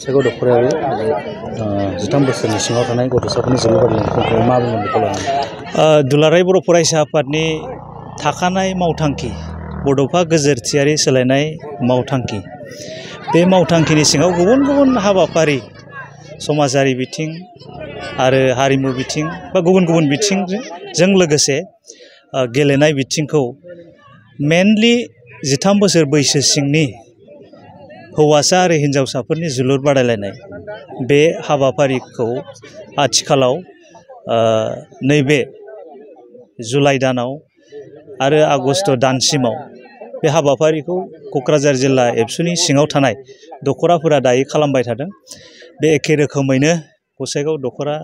सायख' दख'रायारि 13 बोसोरनि सिङाव थानाय गथ'साफोरनि जोलुर बादायलायनायखौ मा बुङो बेखौ लानानै दुलाराय बर' फरायसा आफादनि थाखानाय मावथांखि बड'फा गोजोरथियारि सोलायनाय मावथांखि बे मावथांखिनि सिङाव गुबुन गुबुन हाबाफारि समाजारि बिथिं आरो हारिमु बिथिं बा गुबुन गुबुन बिथिंजों लोगोसे गेलेनाय बिथिंखौ मेनलि 13 बोसोर बैसो सिंनि हौवासा आरो हिन्जावसाफोरनि जोलुर बादायलायनाय बे हाबाफारिखौ आथिखालाव नैबे जुलाइ दानाव आरो आगस्ट दानसिमाव बे हाबाफारिखौ क'क्राझार जिल्ला एबसुनि सिङाव थानाय दख'राफोरा दायो खालामबाय थादों। बे एखे रोखोमैनो गसाइगाव दख'रा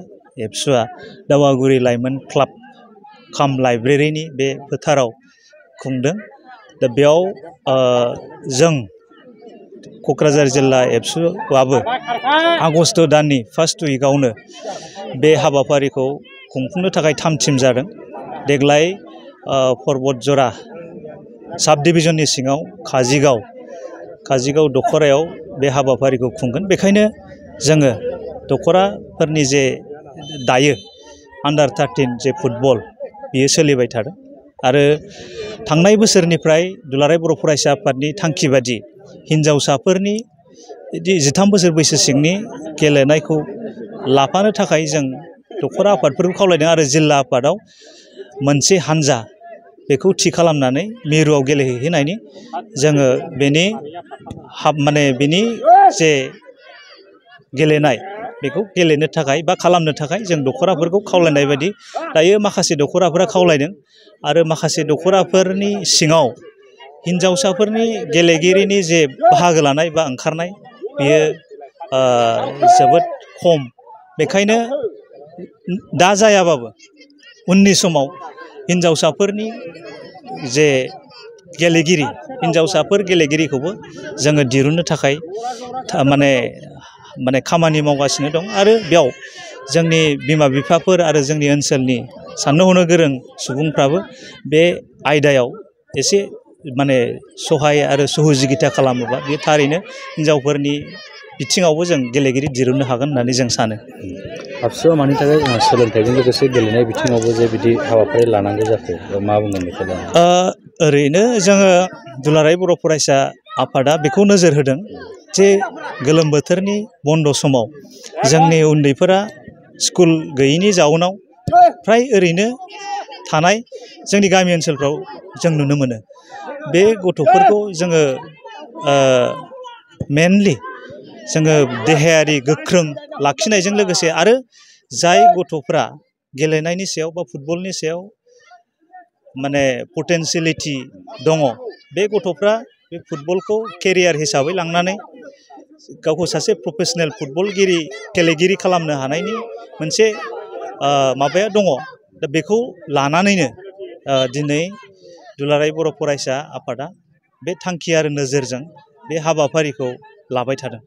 एबसुआ दावागुरि लाइमोन क्लाब काम लाइब्रेरिनि बे फोथाराव खुंदों। दा बेयाव जों क'क्राझार जिल्ला एबसुआबो आगस्ट दाननि फार्स्ट उइकआवनो बे हाबाफारिखौ खुंफुंनो थाखाय थाम-थिम जादों। देग्लाय पर्बतजरा साब डिभिजननि सिङाव काजिगाव दख'रायाव बे हाबाफारिखौ खुंगोन। बेखायनो जोङो दख'राफोरनि जे दायो आन्डार 13 जे फुटबल बियो सोलिबाय थादों आरो थांनाय बोसोरनिफ्राय दुलाराय बर' फरायसा आफादनि थांखि बादि हिन्जावसाफोरनि 13 बोसोर बैसो सिंनि गेलेनायखौ लाफानो थाखाय जों दख'रा आफादफोरखौ खावलायदों आरो जिल्ला आफादाव मोनसे हान्जा बेखौ थि खालामनानै मिरुआव गेलेहैनायनि जोङो बेनि जे गेलेनाय बेखौ गेलेनो थाखाय बा खालामनो थाखाय जों दख'राफोरखौ खावलायनाय बायदि दायो माखासे दख'राफोरा खावलायदों आरो माखासे दख'राफोरनि सिङाव हिन्जावसाफोरनि गेलेगिरिनि जे बाहागो लानाय बा ओंखारनाय बियो जोबोद खम। बेखायनो दा जायाबाबो उननि समाव हिन्जावसाफोरनि जे हिन्जावसाफोर गेलेगिरिखौबो जोङो दिरुननो थाखाय माने खामानि मावगासिनो दं आरो बेयाव जोंनि बिमा बिफाफोर आरो जोंनि ओनसोलनि साननो हनो गोरों सुबुंफ्राबो बे आयदायाव एसे सहाय आरो सहजुगिता खालामोबा बे थारैनो हिन्जावफोरनि बिथिङावबो जों गेलेगिरि दिरुननो हागोन होननानै जों सानो। आबसुआ मानि थाखाय सोलोंथाइजों लोगोसे गेलेनाय बिथिङावबो जे बिदि हाबाफारि लानांगौ जाखो मा बुंगोन बेखौ लानानै? ओरैनो जोङो दुलाराय बर' फरायसा आफादा बेखौ नोजोर होदों जे गोलोम बोथोरनि बन्द' समाव जोंनि उन्दैफोरा स्कुल गैयैनि जाउनाव फ्राय ओरैनो थानाय जोंनि गामि ओनसोलफ्राव जों नुनो मोनो। बे गथ'फोरखौ जोङो मेनलि जोङो देहायारि गोख्रों लाखिनायजों लोगोसे आरो जाय गथ'फ्रा गेलेनायनि सायाव बा फुटबलनि सायाव पटेनसियेलिटि दङ बे गथ'फ्रा बे फुटबलखौ केरियार हिसाबै लांनानै गावखौ सासे प्रफेसनेल गेलेगिरि खालामनो हानायनि मोनसे माबाया दङ। दा बेखौ लानानैनो दिनै दुलाराय बर' फरायसा आफादा बे थांखि आरो नोजोरजों बे हाबाफारिखौ लाबाय थादों।